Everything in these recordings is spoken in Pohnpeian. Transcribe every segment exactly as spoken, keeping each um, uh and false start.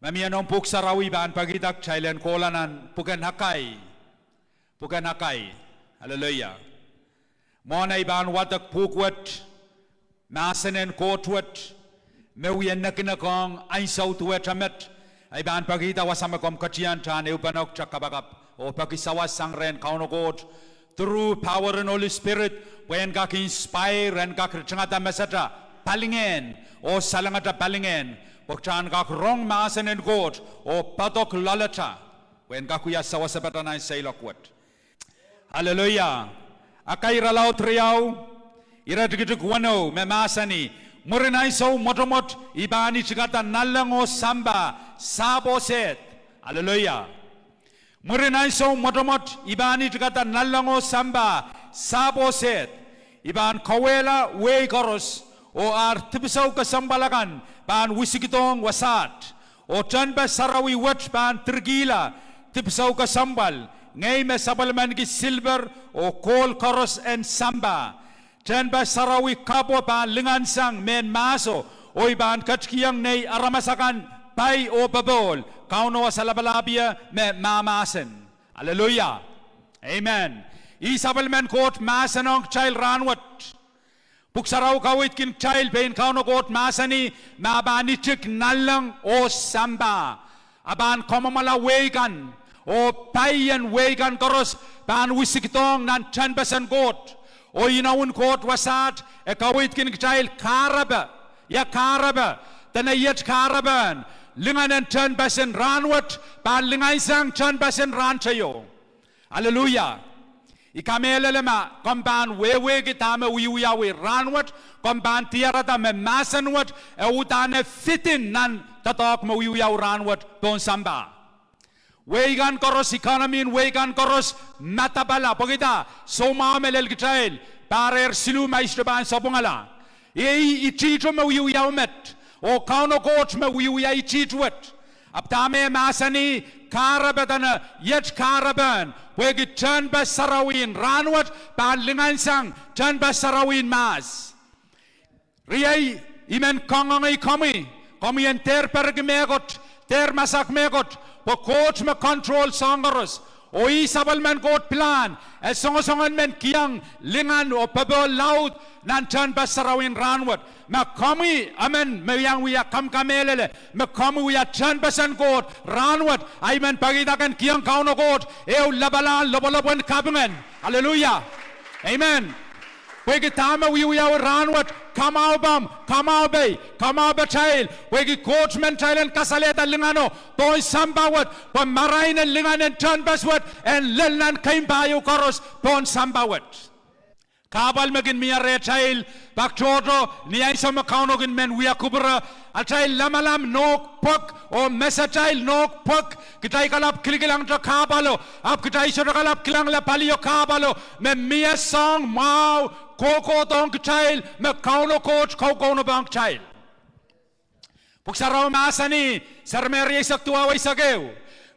me mie noumw Pwuhk Sarawi pahn pekihda kitail en kohla nan pwuken Hakai. Pwuken Hakai. Aleluia. Mwohn ei pahn wadek pwuhk wet, mahsen en Koht wet, me wie nekinekohng ansou duwehte met, ei pahn pekihda wasa me komw ketian tahn ehupene kitail kapakap oh peki sawas sang rehn Kauno Koht through power en Holy Spirit, pwe en kak inspire, en kak ritingada mesatail palingehn oh salengatail palingehn, pwe kitail en kak rong mahsen en Koht oh padok loalatail, pwe en kak wia sewesepatail nan seiloak wet. Aleluia. Hakai irelaud riau, iretikitik weneu me mahsanih, mwurin ansou mwotomwot I pahn itikada nanleng oh sampah, sahpw oh sehd. Aleluia. Mwurin ansou mwotomwot I pahn itikada nanleng oh sampah, sahpw oh sehd. I pahn kauwehla wehi koaros, oh ar dipwisou kesempwal akan pahn wisikdohng wasaht. Oh tehnpas sarawi wet pahn direkihla dipwisou kesempwal, ngehi me sapwellimaniki silper oh kohl koaros en sampah. Tehnpas sarawi kapwo pahn lingansang mehn mahso, oh I pahn ketikihong nei aramas akan pai oh popohl. Kauno Wasa Lapalahpie me mahmahsen. Aleluia. Amen. Ih sapwellimen Koht mahsen ong kitail rahnwet. Pwuhk Sarawi kaweidkin kitail pein Kauno Koht mahsanih me e pahn itik nanleng oh sampah. E pahn kamwomwala wehi kan, oh paien wehi kan koaros pahn wisikdohng nan tehnpesen Koht. Oh inoun Koht wasaht e kaweidkin kitail kahrepe. Ia kahrepe? Dene iet kahrepen. Lingan en tehnpesen rahnwet pahn lingansang tehnpesen rahnteio. Aleluia. I kamehlele ma komw pahn wehwehki dahme wiewiawi rahnwet, komw pahn diarada me mahsen wet e uhdahn e fit in nan doadoahk me wiewiawi rahnwet pohn sampah. Wehi kan koaros, economy en wehi kan koaros madapala, pwehki dah? Soumwahu me lel kitail, pahrehr siluh ma I sohte pahn sapwungala. Iei itiht me wiewiawi met, oh Kauno Koht me wiewia itiht wet. Ahpw dahme e mahsanih? Kahrepe, dene iet kahrepen, pwehki tehnpas sarawi en rahnwet pahn lingansang tehnpas sarawi en mahs. Riei, I men kangoangei komwi, komwi en dehr pereki mehkot, dehr masak mehkot, pwe Koht me control soahng koaros. Oh ih sapwellimen Koht pilahn, e songosong en men kihong lingan oh popohl laud nan tehnpas sarawi en rahnwet. Ma komwi emen me iang wia kamkamehlele me komwi wia tehnpesen Koht rahnwet, ahi men pekihda ken kihong Kauno Koht ehu lapalahn lopwolopwen kapingen. Aleluia. Amen. Pwehki dahme wiewiawi rahnwet? Kamwahu pahn, kamwahu pei, kamwahu patail, pwehki Koht men kitail en kasalehda lingano pohn sampah wet, pwe marain en lingan en tehnpas wet en lel nan keimwpahio koaros pohn sampah wet. Kahpwal me kin mie rehtail, pak tohto, ni ansou me Kauno kin men wia kupwure, atail lamalam nohk pwek, oh mesatail nohk pwek, kitail kalap kilkilangete kahpwalo, ahpw kitail sohte kalap kilangla palio kahpwalo me mie soahng mwahu kohkohdohng kitail me Kauno Koht kaukaunopohng kitail. Pwuhk Sarawi mahsanih, Seremaia eisek duwau eisek ehu: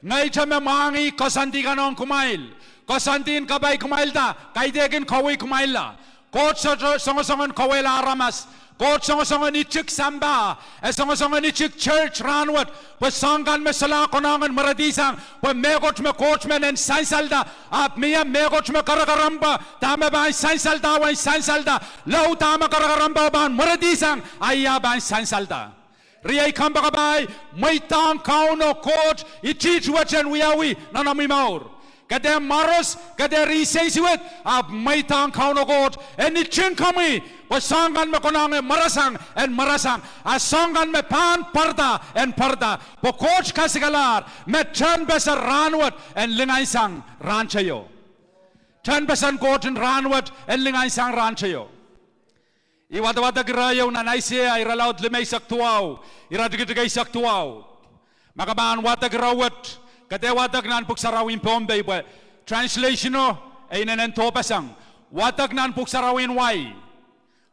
Ngehi te me mwahngih koasoandi kan ong kumwail, koasoandi en kapai kumwailda, kaidehkin kawehi kumwailla. Koht sohte songosong en kauwehla aramas. Koht songosong en itik sampah, e songosong en itik church rahnwet, pwe soahng kan me solahr konehng en mweredisang, pwe mehkot me Koht men en sansalda, ahpw mie mehkot me kerekerempwa, dahme pahn sansalda, e en sansalda, lao dahme kerekerempwa pahn mweredisang, a e pahn sansalda. Riei kompoakepahi, mweidohng Kauno Koht itiht wet en wiawi nan omwi mour. Ke dehr mwaros, ke dehr insensuwed, ahpw mweidohng Kauno Koht en iting komwi, pwe soahng kan me konehng en mwerasang, en mwerasang, a soahng kan me pahn pwarada, en pwarada, pwe Koht kasikalahr me tehnpesen rahnwet en lingansang rahnteio. Tehnpesen Koht en rahnwet en lingansang rahnteio. I wadawadek ire ieu nan Aiseia irelaud limeisek duwau, iretikitik eisek duwau. Ma ke pahn wadek ire wet, ke dehr wadek nan Pwuhk Sarawi en Pohnpei pwe translation o e inenen dohpeseng. Wadek nan Pwuhk Sarawi en Wai.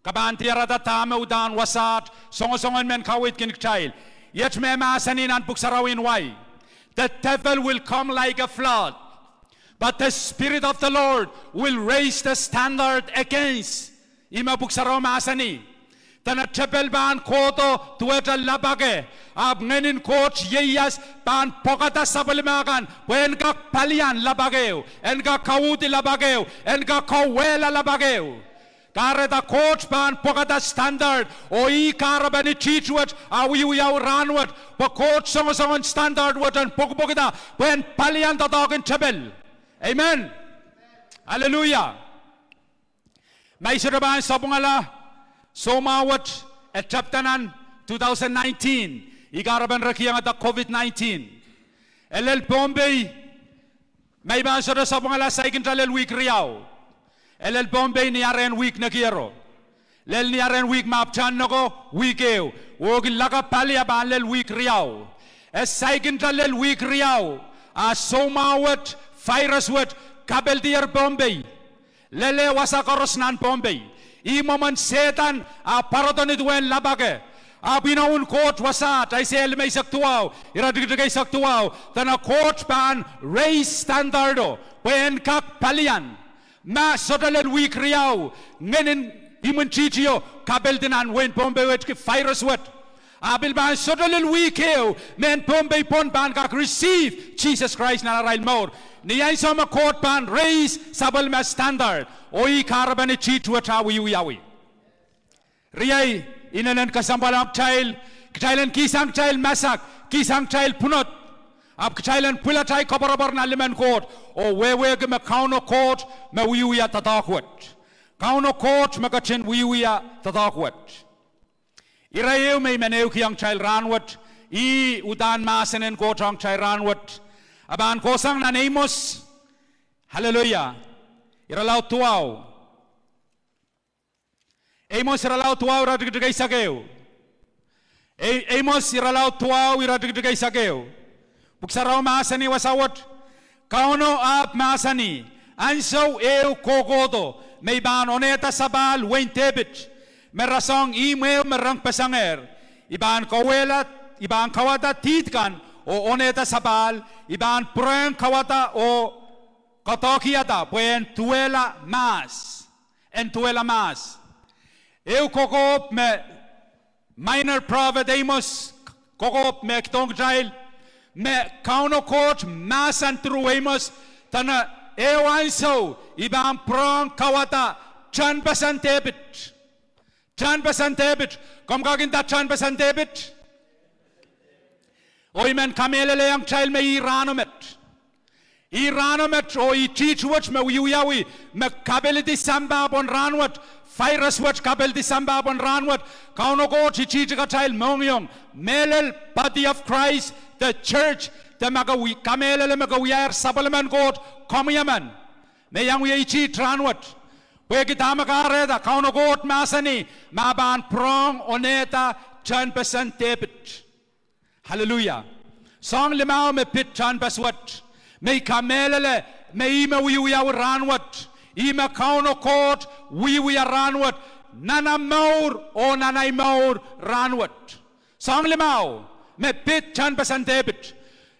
Ke pahn diarada dahme uhdahn wasaht songosong en men kaweidkin kitail. Iet me mahsanih nan Pwuhk Sarawi en Wai: The devil will come like a flood, but the Spirit of the Lord will raise the standard against. Ih me Pwuhk Sarawi mahsanih. Dene tepel pahn kohdo duwehte lapake, ahpw Ngehn en Koht ieias pahn pwokada sapwellime kan pwe en kak palian lapake ehu, en kak kauhdi lapake ehu, en kak kauwehla lapake ehu. Kahrehda Koht pahn pwokada standard, oh ih kahrepen itiht wet ah wiewiawi rahnwet, pwe Koht songosongen standard wet en pwokpwokda pwe en palian doadoahk en tepel. Amen. Aleluia. Ma I sohte pahn sapwungala, soumwahu wet, e tepda nan two thousand nineteen, ih kahrepen re kihongada COVID nineteen. E lel Pohnpei, ma I pahn sohte sapwungala, saikinte lel wihk riau. E lel Pohnpei ni arehn wihk nekiero. Lel ni arehn wihk, mapwtehn noko, wihk ehu. Wehwehki lakapw pali e pahn lel wihk riau. E saikinte lel wihk riau, ah soumwahu wet, virus wet kapeldier Pohnpei. Lel wasa koaros nan Pohnpei. Ih mwomwen Sehdan ah pwarodo ni duwen lapake. Ahpw inoun Koht wasaht, Aiseia limeisek duwau, iretikitik eisek duwau, dene Koht pahn raise standardo pwe en kak palian. Ma sohte lel wihk riau, ngehn en imwintihtio kapeldi nan wehin Pohnpei wet ki virus wet. Ah pil pahn sohte lel wihk ehu, mehn Pohnpei pwon pahn kak receive Sises Krais nan arail mour. Ni ansou me Koht pahn raise sapwellime standard, oh ih kahrepen itiht wet ah wiewiawi. Riei, inenen kesempwal ong kitail, kitail en kihsang kitail masak, kihsang kitail pwunod, ahpw kitail en pwilada atail koapworopwor nan limen Koht, oh wehwehki me Kauno Koht me wiewia doadoahk wet. Kauno Koht me ketin wiewia doadoahk wet. Ire ehu me I men ehukihong kitail rahnwet, ih uhdahn mahsen en Koht ong kitail rahnwet. E pahn kohsang nan Eimwos, haleluia, irelaud duwau. Eimwos irelaud duwau, iretikitik eisek ehu. Ei-, Eimwos irelaud duwau, iretikitik eisek ehu. Pwuhk Sarawi mahsanih wasa wet: Kauno ahpw mahsanih, ansou ehu kohkohdo me I pahn onehda sapahl wehin Depit, me rasehng ihmw ehu me rengpesengehr. I pahn kauwehla, I pahn kauwada dihd kan oh onehda sapahl. I pahn pwurehng kauwada oh koadoahkihada pwe en duwehla mahs. En duwehla mahs. Ehu kokohp me minor prophet Eimwos, kokohp me kihdohng kitail me Kauno Koht mahsanih through Eimwos, dene ehu ansou I pahn pwurehng kauwada tehnpesen Depit. Tehnpesen Depit. Komw kak inda tehnpesen Depit? Oh I men kamehlelehiong kitail me ih rahno met. Ih rahno met oh itiht wet me wiewiawi, me kapeldi sampah pwon rahnwet, virus wet kapeldi sampah pwon rahnwet. Kauno Koht itihtih atail mohngiong, mehlel body of Christ, the church, de me ke wi-, kamehlele me ke wiahier sapwellimen Koht, komwi emen me iang wie itiht rahnwet. Pwehki dahme kahrehda? Kauno Koht mahsanih me e pahn pwurehng onehda tehnpesen Depit. Haleluia. Soahng limau me pid tehnpas wet, me I kamehlele me ih me wiewiawi rahnwet, ih me Kauno Koht wiewia rahnwet, nan omw mour oh nan ahi mour rahnwet. Soahng limau me pid tehnpesen Depit.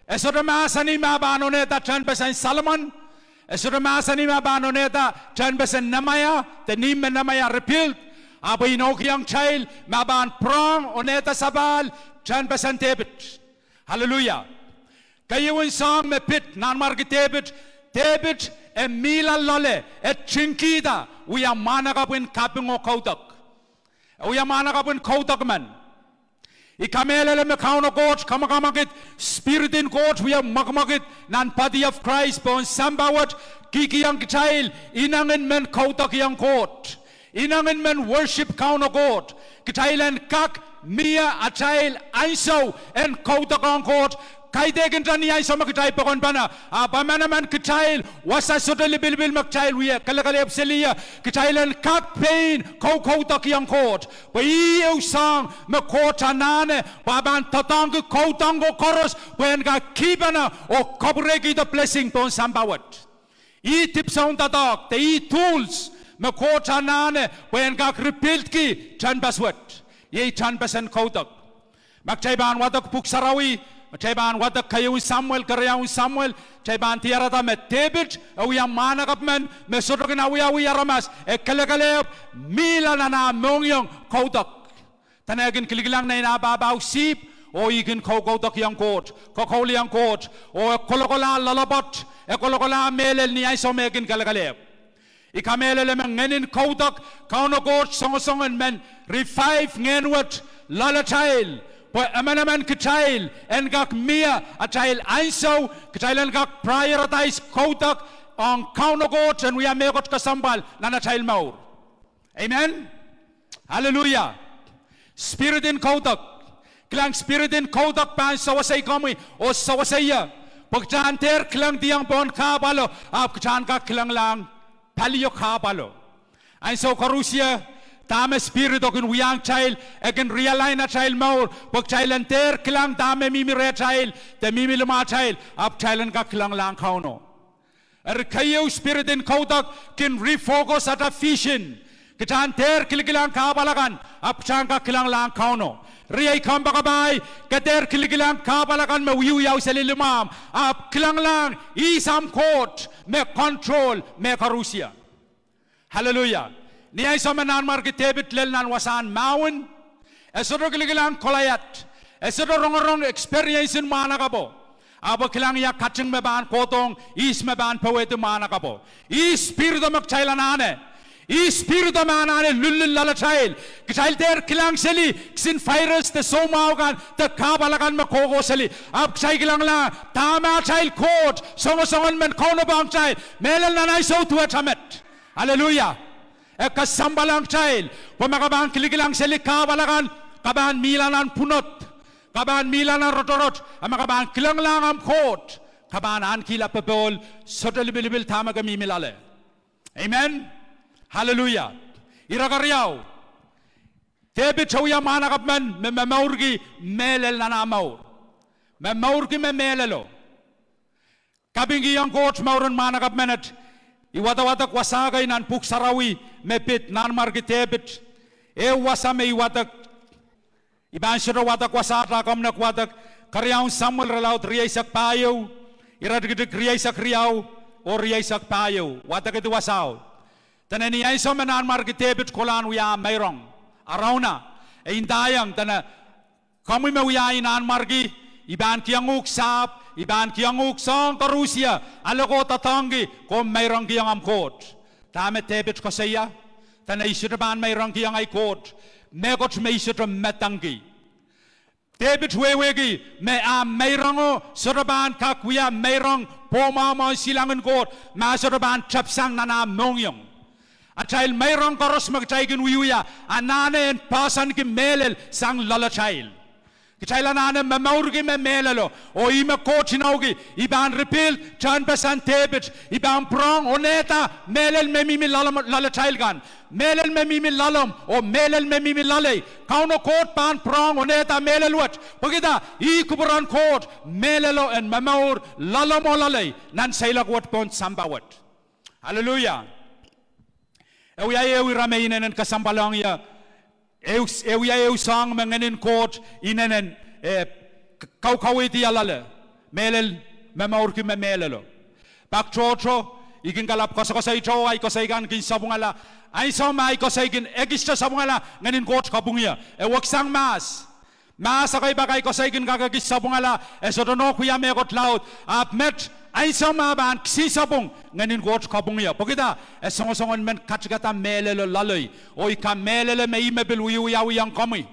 E sohte mahsanih me e pahn onehda tehnpesen Solomon. E sohte mahsanih me e pahn onehda tehnpesen Nehemiah, de ni me Nehemiah rebuild. Ahpw e inoukihong kitail me e pahn pwurehng onehda sapahl tehnpesen Depit. Haleluia. Keieun soahng me pid nanmwarki Depit, Depit e mihla loale, e tingkihda wia mwahnakapw en kaping oh kaudok. E wia mwahnakapw en kaudok men. I kamehlele me Kauno Koht kamwakamwakid, Spirit en Koht wia mwekimwekid nan body of Christ pohn sampah wet, kihkihong kitail inengin men kaudokiong Koht, inengin men worship Kauno Koht. Kitail en kak mie atail ansou en kaudokiong Koht. Kaidehkin ni ansou me kitail pokonpene, ahpw emenemen kitail wasa sohte lipilipil me kitail wie kelekelehpw seli ie, kitail en kak pein kaukaudokiong Koht. Pwe ih ehu soahng me Koht anahne pwe e pahn doadoahngki kaudok ko koaros pwe en kak kihpene oh kapwurekihdo blessing pohn sampah wet. Ih dipwisoun doadoahk, de ih tools me Koht anahne pwe en kak rebuildki tehnpas wet. Iei tehnpesen kaudok. Ma kitail pahn wadek Pwuhk Sarawi, ma kitail pahn wadek keieun Samuel, keriaun Samuel, kitail pahn diarada me Depit e wia mwahnakapw men me sohte kin awiawi aramas, e kelekelehpw, mihla nan ah mohngiong kaudok. Dene e kin kilikilang nein ah pahpao sihpw, oh e kin koukoudokiong Koht, kokouliong Koht, oh e kolokola loalopwoat, e kolokola mehlel ni ansou me e kin kelekelehpw. I kamehlele me ngehnin kaudok, Kauno Koht songosong en men revive ngehn wet loalatail, pwe emenemen kitail en kak mie atail ansou, kitail en kak prioritize kaudok ong Kauno Koht en wia mehkot kesempwal nan atail mour. Amen. Aleluia. Spirit en kaudok. Kilang, spirit en kaudok pahn sewesei komwi oh sewesei ie, pwe kitail en dehr kilangdiong pohn kahpwalo, ahpw kitail en kak kilanglahng palio kahpwalo. Ansou koarusie, dahme spirit o kin wiahiong kitail, e kin realign atail mour, pwe kitail en dehr kilang dahme mihmi rehtail de mihmi limwahtail, ahpw kitail en kak kilanglahng Kauno. Eri keieu, spirit en kaudok kin refocus atail vision. Kitail en dehr kilikilang kahpwal akan, ahpw kitail en kak kilanglahng Kauno. Riei kompoakepahi, ke dehr kilikilang kahpwal akan me wiewiawi seli limwahmw, ahpw kilanglahng ihs ahmw Koht me control mehkoaros ie. Aleluia. Ni ansou me Nanmwarki Depit lel nan wasahn mahwen, e sohte kilikilang Kolaiad, e sohte rongorong experience en mwahnakapwo, ahpw e kilang ia kating me pahn kohdohng, ihs me pahn powehdi mwahnakapwo. Ih spirito me kitail anahne. Ih spirito me anahne lullul loalatail. Kitail dehr kilang seli kisin virus de soumwahu kan de kahpwal akan me kohkohseli, ahpw kitail kilangla dahme atail Koht songosong en men kaunopohng kitail mehlel nan ansou duwehte met. Aleluia. E kesempwal ong kitail, pwe ma ke pahn kilikilang seli kahpwal akan, ke pahn mihla nan pwunod, ke pahn mihla nan rotorot, a ma ke pahn kilanglahng ahmw Koht, ke pahn ahnekihla popohl sohte lipilipil dahme ke mihmi loale. Amen. Aleluia. Ire keriau, Depit e wia mwahnakapw men me momourki mehlel nan ah mour. Momourki me mehlelo. Kapingkihong Koht mouren mwahnakapw menet. I wadewadek wasa kei nan Pwuhk Sarawi me pid Nanmwarki Depit. Ehu wasa me I wadek, I pahn sohte wadek wasahte, komw nek wadek, Keriaun Samuel irelaud rieisek pahieu, iretikitik rieisek riau oh rieisek pahieu. Wadekedi wasao. Dene ni ansou me Nanmwarki Depit kolahng wia meirong, Arauna, e ndaiong dene, komwi me wiahiong Nanmwarki, I pahn kihong uhk sahpw, I pahn kihong uhk soahng koarusie, ale ko doadoahngki, komw meirongkihong ahmw Koht. Dahme Depit koasoia? Dene I sohte pahn meirongkihong ahi Koht mehkot me I sohte medengki. Depit wehwehki me ah meirongo sohte pahn kak wia meirong pwohmwahmw en silangin Koht ma e sohte pahn tepsang nan ah mohngiong. Atail meirong koaros me kitail kin wiewia anahne en poahsoanki mehlel sang loalatail. Kitail anahne momourki me mehlelo, oh ih me Koht inoukih, I pahn rebuild tehnpesen Depit, I pahn pwurehng onehda mehlel me mihmi loalomw, loalatail kan, mehlel me mihmi loalomw oh mehlel me mihmi loalei. Kauno Koht pahn pwurehng onehda mehlel wet, pwehkida ih kupwuren Koht mehlelo en momour loalomw oh loalei nan seiloak wet pohn sampah wet. Aleluia. E wia ehu ire me inenen kesempwal ong ie, e wia ehu soahng me Ngehnin Koht inenen, eh, kaukaweid ie loale, mehlel, momourki me mehlelo. Pak tohto, I kin kalap koasokoasoito ahi koasoi kan kin sapwungala. Ansou me ahi koasoi kin ekiste sapwungala, Ngehnin Koht kapwung ie, e weksang mahs. Mahs ekei pak ahi koasoi kin kak ekis sapwungala, e sohte nohk wia mehkot laud, ahpw met ansou me e pahn kisin sapwung, Ngehnin Koht kapwung ie. Pwehkida? E songosong en men katikada mehlelo loalei. Oh I kamehlele me ih me pil wiewiawiong komwi.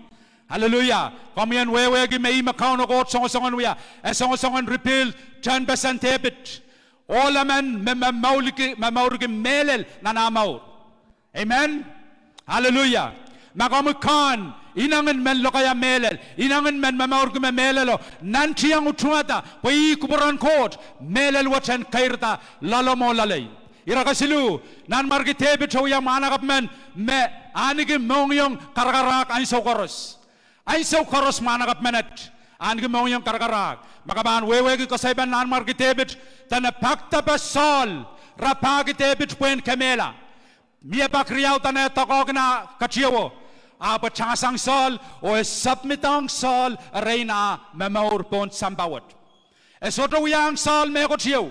Aleluia. Komwi en wehwehki me ih me Kauno Koht songosong en wia, e songosong en rebuild tehnpesen Depit. Ohl emen me momourki, momourki mehlel nan ah mour. Amen. Aleluia. Ma komwi kan inengin men lokaia mehlel, inengin men momourki me mehlelo, nantihong utungada pwe ih kupwuren Koht mehlel wet en keirda loalomw oh loalei. Ire kesiluh, Nanmwarki Depit e wia mwahnakapw men me ahneki mohngiong karakarahk ansou koaros. Ansou koaros mwahnakapw menet ahneki mohngiong karakarahk. Ma ke pahn wehwehki koasoipen Nanmwarki Depit, dene pak depe Sohl rapahki Depit pwehn kemehla. Mie pak riau dene e doakoahki nah ketiewo, ahpw e tangasang Sohl oh e submit ong Sohl erein ah momour pohn sampah wet. E sohte wiahiong Sohl mehkot ieu.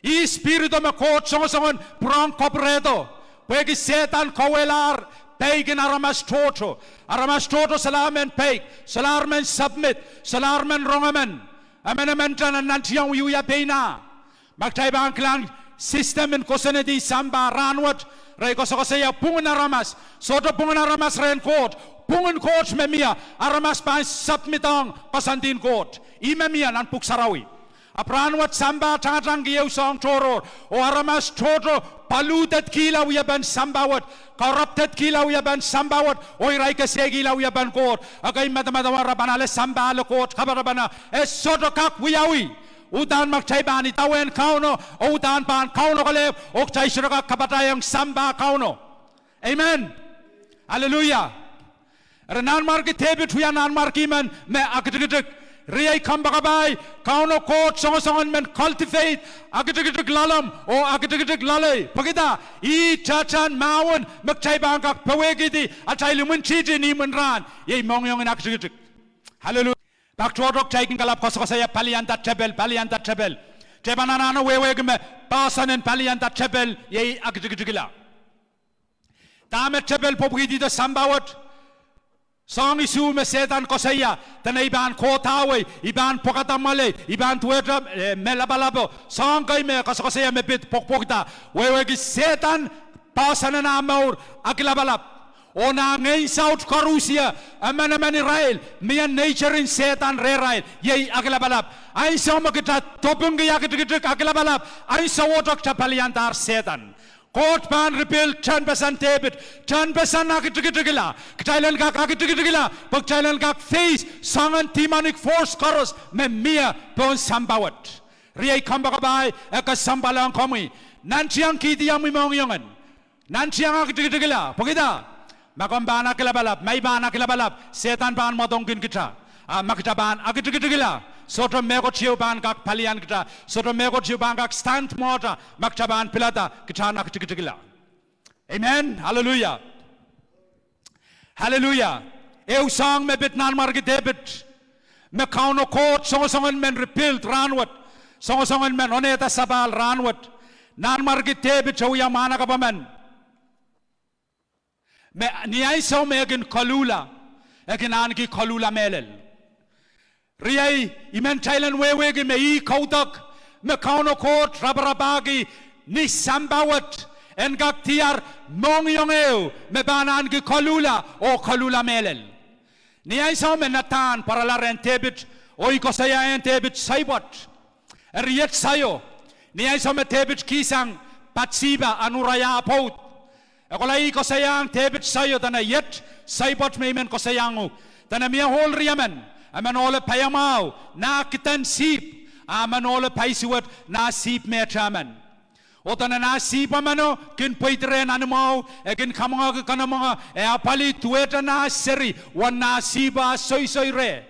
Ih spirito me Koht songosong en pwurehng kapwurehdo, pwehki Sehdan kauwehlahr Peikin aramas tohto. Aramas tohto solahr men peik, solahr men submit, solahr men rong emen, emenemen nan, nantiong wiewia pein ah. Ma kitail pahn kilang system en kosonned en sampah rahnwet, re koasokoasoia pwungen aramas, sohte pwungen aramas rehn Koht, pwungen Koht me mie, aramas pahn submit ong koasoandi en Koht. Ih me mie nan Pwuhk Sarawi. Ahpw rahnwet sampah tangatangki ehu soahng tohrohr, oh aramas tohto paluhdedkihla wiepen sampah wet, corruptedkihla wiepen sampah wet, oh irail kesehkihla wiepen Koht. Ekei medemedewe re pahn ale sampah, ale Koht kapatapene, e sohte kak wiawi. Uhdahn ma kitail pahn idawehn Kauno, oh uhdahn pahn Kauno kelehpw, oh kitail sohte kak kapatahiong sampah Kauno. Amen. Aleluia. Eri Nanmwarki Depit wia nanmwarki men me aktikitik. Riei kompoakepahi, Kauno Koht songosongen men cultivate aktikitik loalomw oh aktikitik loalei. Pwekida? Ih tehtehn mahwen me kitail pahn kak powehkihdi atail imwintihti ni imwin rahn, iei mohngiong en aktikitik. Aleluia. Pak tohto kitail kin kalap koasokoasoia palianda tepel, palianda tepel. Kitail pahn anahne wehwehki me poahsoan en palianda tepel iei aktikitikla. Dahme tepel pwopwkihdi de sampah wet? Soahng isuh me Sehdan koasoia, dene I pahn kohdahwei, I pahn pwekada mwoalei, I pahn duwehte, eh, me lapalapo. Soahng kei me koasokoasoia me pid pwokpwokda. Wehwehki Sehdan poahsoan en ah mour akilapalap. Oh nah ngehn saut koaros, emenemen irail, mie nature en Sehdan rehrail, iei akilapalap. Ansou me kita dopingki aktikitik akilapalap, ansowohte kita paliandahr Sehdan. Koht pahn rebuild tehnpesen Depit, tehnpesen aktikitikla. Kitail en kak aktikitikla pwe kitail en kak face soangen demonic force koaros me mie pohn sampah wet. Riei kompoakepahi, e kesempwal ong komwi. Nantiong kihdi omwi mohngiong en. Nantiong aktikitikla. Pwekida? Ma komw pahn akilapalap, ma I pahn akilapalap, Sehdan pahn mwadangkin kita. Ah ma kita pahn aktikitikla, sohte mehkot ieu pahn kak palian kita, sohte mehkot ieu pahn kak stand mwohta ma kita pahn pilada kita en aktikitikla. Amen. Aleluia. Aleluia. Ehu soahng me pid Nanmwarki Depit, me Kauno Koht songosongen men rebuild rahnwet, songosongen men onehda sapahl rahnwet. Nanmwarki Depit e wia mwahnakapw emen me ni ansou me e kin koluhla, e kin ahneki koluhla mehlel. Riei, I men kitail en wehwehki me ih kaudok me Kauno Koht raparapahki ni sampah wet, en kak diar mohngiong ehu me pahn ahneki koluhla oh koluhla mehlel. Ni ansou me Nadan pwarala rehn Depit oh ih koasoiaiong Depit soai pwoat, eri iet soaio. Ni ansou me Depit kihsang Patisipa, en Uraia ah pwoud, e kohla ih koasoiaiong Depit soaio, dene iet soai pwoat me I men koasoiaiong uhk. Dene mie ohl riemen, emen ohle paiamwahu nah kiden sihpw, a emen ohle paisuwed nah sihpw mehte emen. Oh dene nah sihpw emeno kin pweidi rehn ahnimwahu, e kin kamwengehki kene mwenge, e apwalih duwehte nah seri, uwen nah sihpw ah soisoi reh.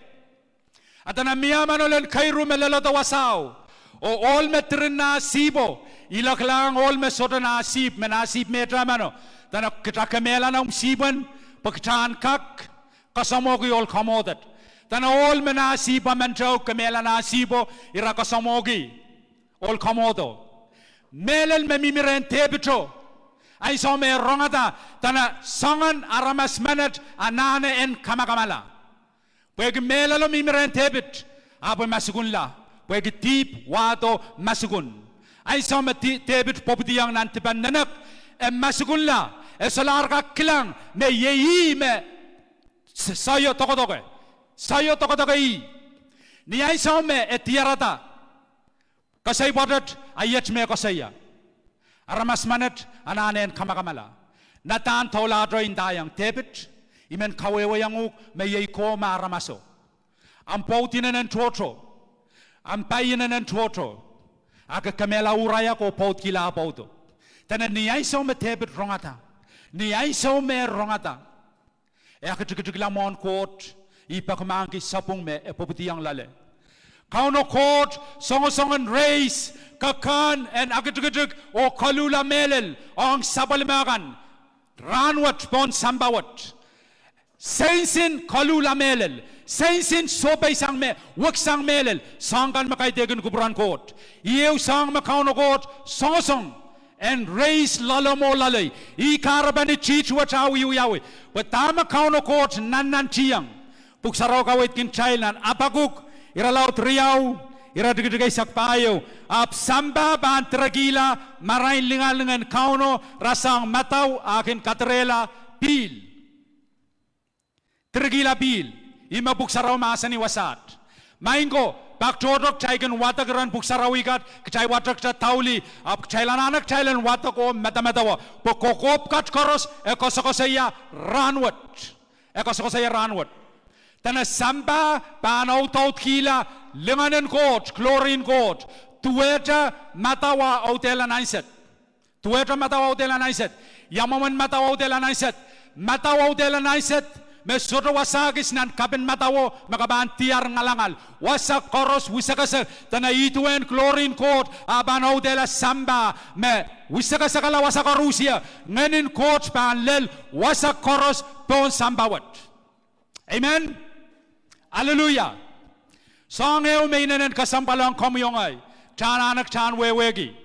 A dene mie emeno len keiru me leledo wasao, oh ohl me diren nah sihpwo, ilok kilang ohl me sohte nah sihpw, me nah sihpw mehte emeno, dene kita kemehla noumw sihpwen pwe kita en kak kasamwohki ohl kamwohdet. Dene ohl me nah sihpw emente kemehla nah sihpwo, ira kasamwohki ohl kamwohdo. Mehlel me mihmi rehn Depito, ansou me e rongada, dene soangen aramas menet anahne en kamakamala. Pwehki mehlelo mihmi rehn Depit, ahpw e masukunla, pwehki dihp wahdo masukun. Ansou me Depit pwopwidiong nan dipen nenek, e masukunla, e solahr kak kilang me iei ih me soaio dokedoke, soaio dokedoke ih. Ni ansou me e diarada, koasoi pwoatet, a iet me koasoia: aramas menet anahne en kamakamala. Nadan doulahte ndaiong Depit, I men kawehwehiong uhk me iei kowe me aramaso. Ahmw pwoud inenen tohto, ahmw pai inenen tohto, a ke kemehla Uraia oh pwoudkihla ah pwoudo. Dene ni ansou me Depit rongada, ni ansou me e rongada, e aktikitikla mwohn Koht, e peki mahkki sapwung me e pwopwidiong loale. Kauno Koht songosongen raise kekehn en aktikitik oh koluhla mehlel ong sapwellime kan rahnwet pohn sampah wet. Sensen koluhla mehlel, sensen sohpeisang me weksang mehlel, soahng kan me kaidehkin kupwuren Koht. Iei ehu soahng me Kauno Koht songosong en raise loalomw oh loalei. Ih kahrepen ni tiht wet ah wiewiawi. Pwe dahme Kauno Koht nannantihong. Pwuhk Sarawi kaweidki kitail nan Apakuk, irelaud riau, iretikitik eisek pahieu. Ahpw sampah pahn direkihla marain lingaling en Kauno, rasehng madau ah kin kadirehla pihl. Direkihla pihl. Ih me Pwuhk Sarawi mahsanih wasaht. Maing ko, pak tohto kitail kin wadek iren pwuhk sarawi kat, kitail wadekte daulih, ahpw kitail anahne kitail en wadek oh medemedewe. Pwe kokohp kat koaros e koasokoasoia rahnwet. E koasokoasoia rahnwet. Dene sampah pahn audaudkihla lingan en Koht, glory en Koht. Duwehte madau audehla nan sed. Duwehte madau audehla nan sed. Ia mwomwen madau audehla nan sed? Madau audehla nan sed me sohte wasa kis nan kapin madawo me ke pahn diar ngalangal. Wasa koaros wisekesek, dene ih duwen glory en Koht ah pahn audehla sampah me wisekesekala wasa koarusie. Ngehn en Koht pahn lel wasa koaros pohn sampah wet. Amen. Aleluia. Soahng ehu me inenen kesempwal ong komwi oh ngehi, kitail anahne kitail en wehwehki.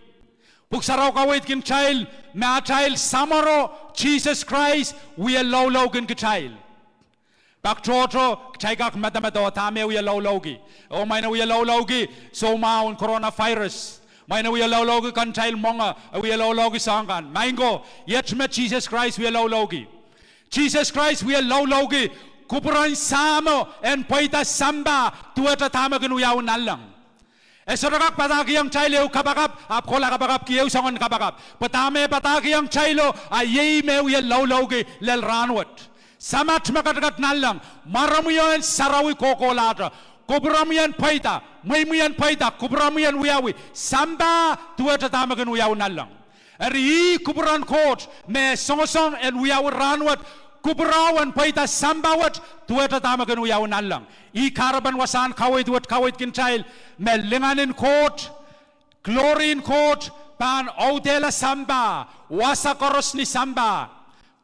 Pwuhk Sarawi kaweidki kitail me atail Samworo Sises Krais wie louloukin kitail. Pak tohto kitail kak medemedewe dahme e wie loulouki. Oh, mwein e wie loulouki soumwahu en coronavirus. Mwein e wie loulouki kitail mwenge, e wie loulouki soahng kan. Maing ko, iet me Sises Krais wie loulouki. Sises Krais wie loulouki kupwuren Sahmo en pweida sampah duwehte dahme kin wiawi nanleng. E sohte kak padahkihong kitail ehu kapakap ahpw kohla kapakapki ehu soangen kapakap. Pwe dahme e padahkihong kitailo, a iei me e wie loulouki lel rahnwet. Samat me ketiket nanleng, mwaromwi en sarawi kohkohlahte, kupwuromwi en pweida, mweimwi en pweida, kupwuromwi en wiawi sampah duwehte dahme kin wiawi nanleng. Eri ih kupwuren Koht me songosong en wiawi rahnwet, kupwuromwi en pweida sampah wet duwehte dahme kin wiawi nanleng. Ih kahrepen wasahn kaweid wet kaweidki kitail me lingan en Koht, glory en Koht pahn audehla sampah, wasa koaros ni sampah,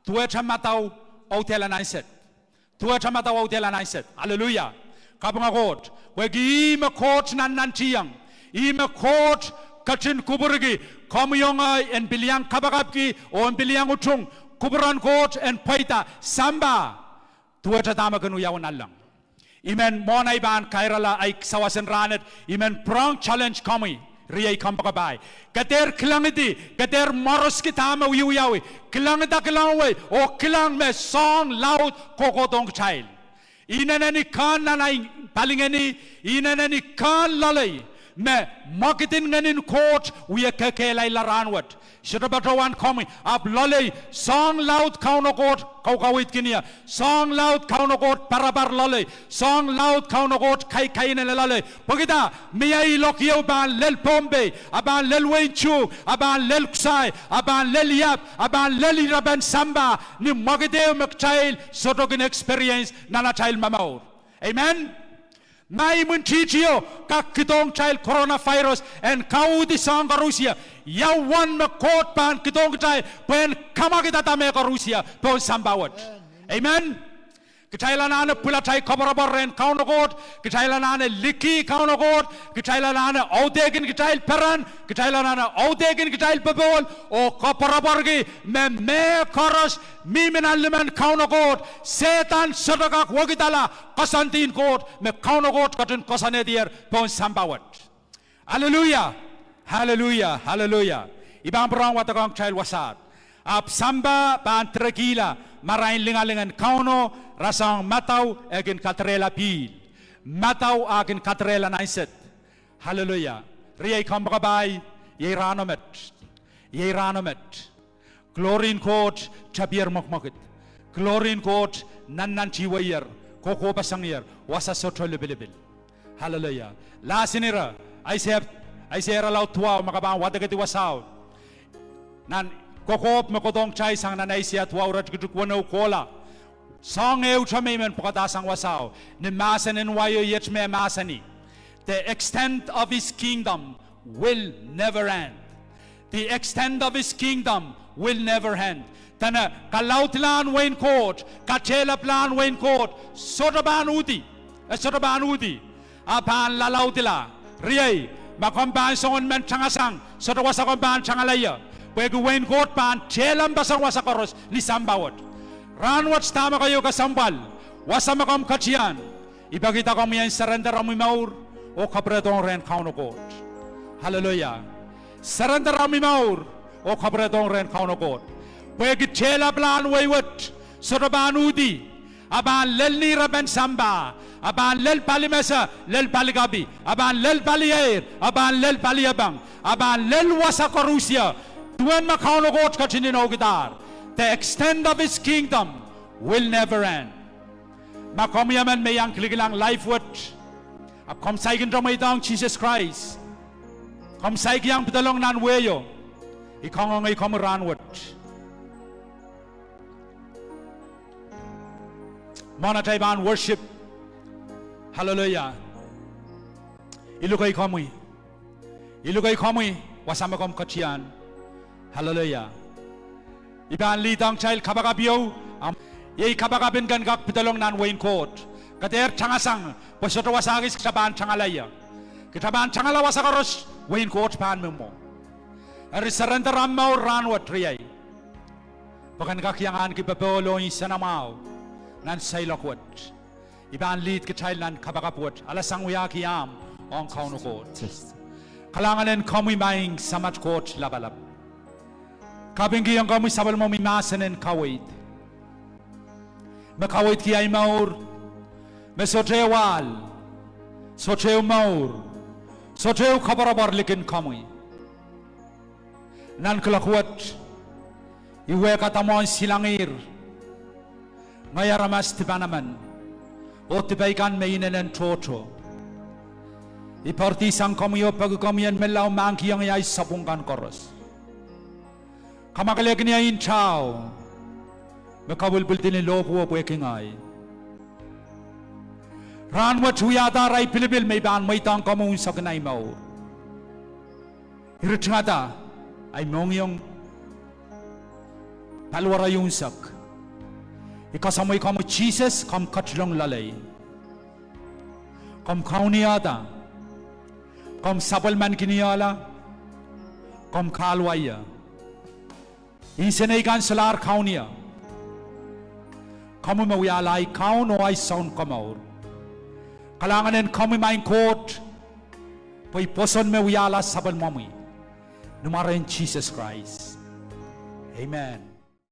duwehte madau audehla nan sed. Duwehte madau audehla nan sed. Aleluia. Kapinga Koht. Pwehki ih me Koht nannantihong. Ih me Koht ketin kupwurki komwi oh ngehi en pil iang kapakapki oh en pil iang utung kupwuren Koht en pweida sampah duwehte dahme kin wiawi nanleng. I men mwohn ei pahn kairala ei sawas en rahnwet, I men pwurehng challenge komwi, riei kompoakepahi. Ke dehr kilangidi, ke dehr mworuski dahme wiewiawi. Kilangada kilangwei oh kilang me soahng laud kohkohdohng kitail. Inenen ni kehn nan ei palingehni, inenen ni kehn loalei me mwekid en Ngehn en Koht wie kekehlailla rahnwet. Sohte patohwan komwi, ahpw loalei, soahng laud Kauno Koht kaukaweidkin ie. Soahng laud Kauno Koht parapar loalei. Soahng laud Kauno Koht kaikainene loalei. Pwehkida, mie iloak ieu pahn lel Pohnpei, a pahn lel wehin Chuuk, a pahn lel Kusai, a pahn lel Iap, a pahn lel irepen sampah ni mwekid ehu me kitail sohte kin experience nan atail momour. Amen. Ma imwintihtio kak kidohng kitail coronavirus en kauhdi soahng koarusie, ia uwen me Koht pahn kidohng kitail pwehn kamwakidada mehkoarusie pohn sampah wet? Amen. Kitail anahne pwilahte koapworopwor rehn Kauno Koht, kitail anahne likih Kauno Koht, kitail anahne audehkin kitail peren, kitail anahne audehkin kitail popohl, oh koapworopworki me mehkoaros mihmi nan limen Kauno Koht. Sehdan sohte kak wekidala koasoandi en Koht me Kauno Koht ketin koasoanehdier pohn sampah wet. Aleluia. Aleluia. Aleluia. I pahn pwurehng wadekohng kitail wasaht. Ahpw sampah pahn direkihla marain lingaling en Kauno, rasehng madau e kin kadirehla pihl. Madau a kin kadirehla nan sed. Aleluia. Riei kompoakepahi, iei rahno met. Iei rahno met. Glory en Koht tepier mwekmwekid. Glory en Koht nannantihweier, kohkohpesengier wasa sohte lipilipil. Aleluia. Lahsin ire, Aiseia, Aiseia irelaud duwau, ma ke pahn wadekedi wasao. Nan kokohp me kohdohng kitail sang nan Aiseia duwau iretikitik weneu kohla. Soahng ehute me I men pwukadahsang wasao, ni mahsen en wai iet me mahsanih: The extent of his kingdom will never end. The extent of his kingdom will never end. Dene kalaudilahn wehin Koht, katehlaplahn wehin Koht, sohte pahn uhdi. E sohte pahn uhdi. A pahn lalaudila. Riei, ma komw pahn soangen men tangasang, sohte wasa komw pahn tangala ie. Pwehki wehin Koht pahn tehlapeseng wasa koaros ni sampah wet. Rahnwet dahme keieu kesempwal, wasa me komw ketian, I pekihda komwi en surrender omwi mour oh kapwurehdohng rehn Kauno Koht. Hallelujah. Surrender omwi mour oh kapwurehdohng rehn Kauno Koht. Pwehki tehlaplahn wehi wet sohte pahn uhdi, a pahn lel nihrepen sampah, a pahn lel palimese, lel palikapi, a pahn lel palieir, a pahn lel paliepeng, a pahn lel wasa koarusie, duwen me Kauno Koht ketin inoukidahr. The extent of his kingdom will never end. Ma komwi emen me iang kilikilang live wet, ahpw komw saikinte mweidohng Sises Krais, komw saikiong pedolong nan wehio, I kangoange komwi rahnwet. Mwohn atail pahn worship. Hallelujah. I lukei komwi. I lukei komwi, wasa me komw ketian. Hallelujah. I pahn lihdohng kitail kapakap ieu, ahmw, iei kapakap en ken kak pedolong nan wehin Koht. Ke dehr tangasang, pwe sohte wasa kis kita pahn tangala ie. Kita pahn tangala wasa koaros, wehin Koht pahn mi mwo. Eri surrender omw mour rahnwet riei, pwe ken kak iang ahneki popohl oh nsenamwahu nan seiloak wet. I pahn lead kitail nan kapakap wet, alasang wiahki ahmw ong Kauno Koht. Kalahngan en komwi Maing Samat Koht Lapalap. Kapingkihong komwi sapwellimomwi mahsen en kaweid, me kaweidki ahi mour, me sohte ahl, sohte mour, sohte koapworopwor likin komwi. Nan kuloak wet, I wehkada mwohn silangihr, ngehi aramas dipan emen, oh dipai kan me inenen tohto. I poaridi sang komwi oh peki komwi en menlau mahkikihong ie ahi sapwung kan koaros. Kamwakelehki ie ntao me kapwilipwildi ni lohpwuo pwehki ngehi. Rahnwet wiahdahr ahi pilipil me I pahn mweidohng komwi unsek en ahi mour. I ritingada ahi mohngiong paliwar ahi unsek. I koasoamwei komwi Sises, komw ketilong loalei. Komw kaunihada, komw sapwellimankin ie, komw kahluwa ie. Nsenei kan solahr kaun ie. Komwi me wiahla ahi Kaun oh ahi Sounkomour. Kalahngan en komwi Maing Koht, pwe I pwoson me wiahla sapwellimomwi. Ni mwaren Sises Krais, amen.